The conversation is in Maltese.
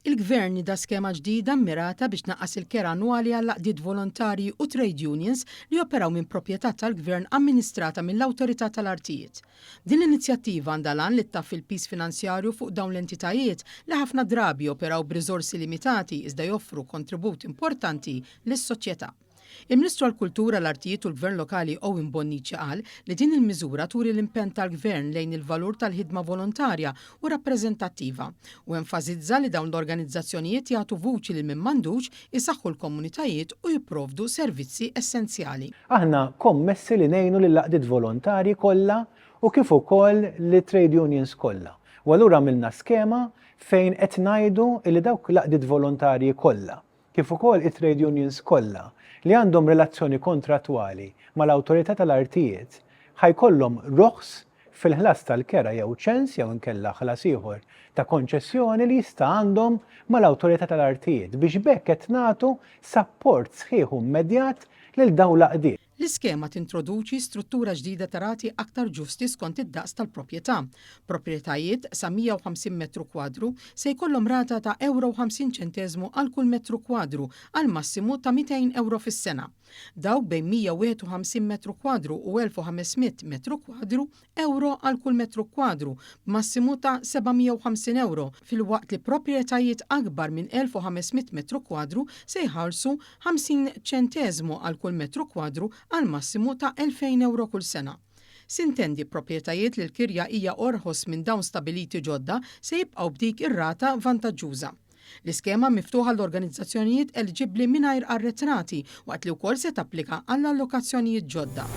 Il-Gvern nieda skema ġdida mmirata biex tnaqqas il-kera annwali għall-għaqdiet volontarji u trade unions li joperaw minn proprjetà tal-Gvern amministrata mill-Awtorità tal-Artijiet. Din l-inizjattiva għandha l-għan li ttaffi l-piż finanzjarju fuq dawn l-entitajiet li ħafna drabi joperaw b'riżorsi limitati iżda joffru kontribut importanti lis-soċjetà. Il-Ministru għall-Kultura, l-Artijiet u l-Gvern Lokali Owen Bonnici qal li din il-miżura turi l-impenn tal-Gvern lejn il-valur tal-ħidma volontarja u rappreżentattiva u enfasizza li dawn l-organizzazzjonijiet jagħtu vuċi lil min m'għandux, isaħħu l-komunitajiet u jipprovdu servizzi essenzjali. Aħna kommessi li ngħinu lill-għaqdiet volontarji kollha u kif ukoll lit-trade unions kollha. U allura għamilna skema fejn qed ngħidu li dawk l-għaqdiet volontarji kollha kif ukoll it-trade unions kollha li għandhom relazzjoni kontrattwali mal-Awtorità tal-Artijiet ħa jkollhom roħs fil-ħlas tal-kera jew ċens jew inkella ħlas ieħor ta' konċessjoni li jista' għandhom mal-Awtorità tal-Artijiet biex b'hekk qed nagħtu sapport sħiħ u immedjat lil dawn l-għaqdiet. L-iskema tintroduċi struttura ġdida ta' rati aktar ġusti skont id-daqs tal-proprjetà. Proprjetajiet sa 150 metru kwadru se jkollhom rata ta' ewro u 50 ċenteżmu għal kull metru kwadru għal massimu ta' 200 ewro fis-sena. Dawk bejn 151 metru kwadru u 1,500 metru kwadru ewro għal kull metru kwadru, b'massimu ta' 750 ewro, filwaqt li proprjetajiet akbar minn 1,500 metru kwadru se jħallsu 50 ċenteżmu għal kull metru kwadru għal massimu ta' 2,000 ewro kull sena. Sintendi, proprjetajiet li l-kirja hija orħos minn dawn stabiliti ġodda se jibqgħu b'dik ir-rata vantaġġuża. L-iskema miftuħa għall-organizzazzjonijiet eliġibbli mingħajr arretrati, waqt li wkoll se tapplika għall-allokazzjonijiet ġodda.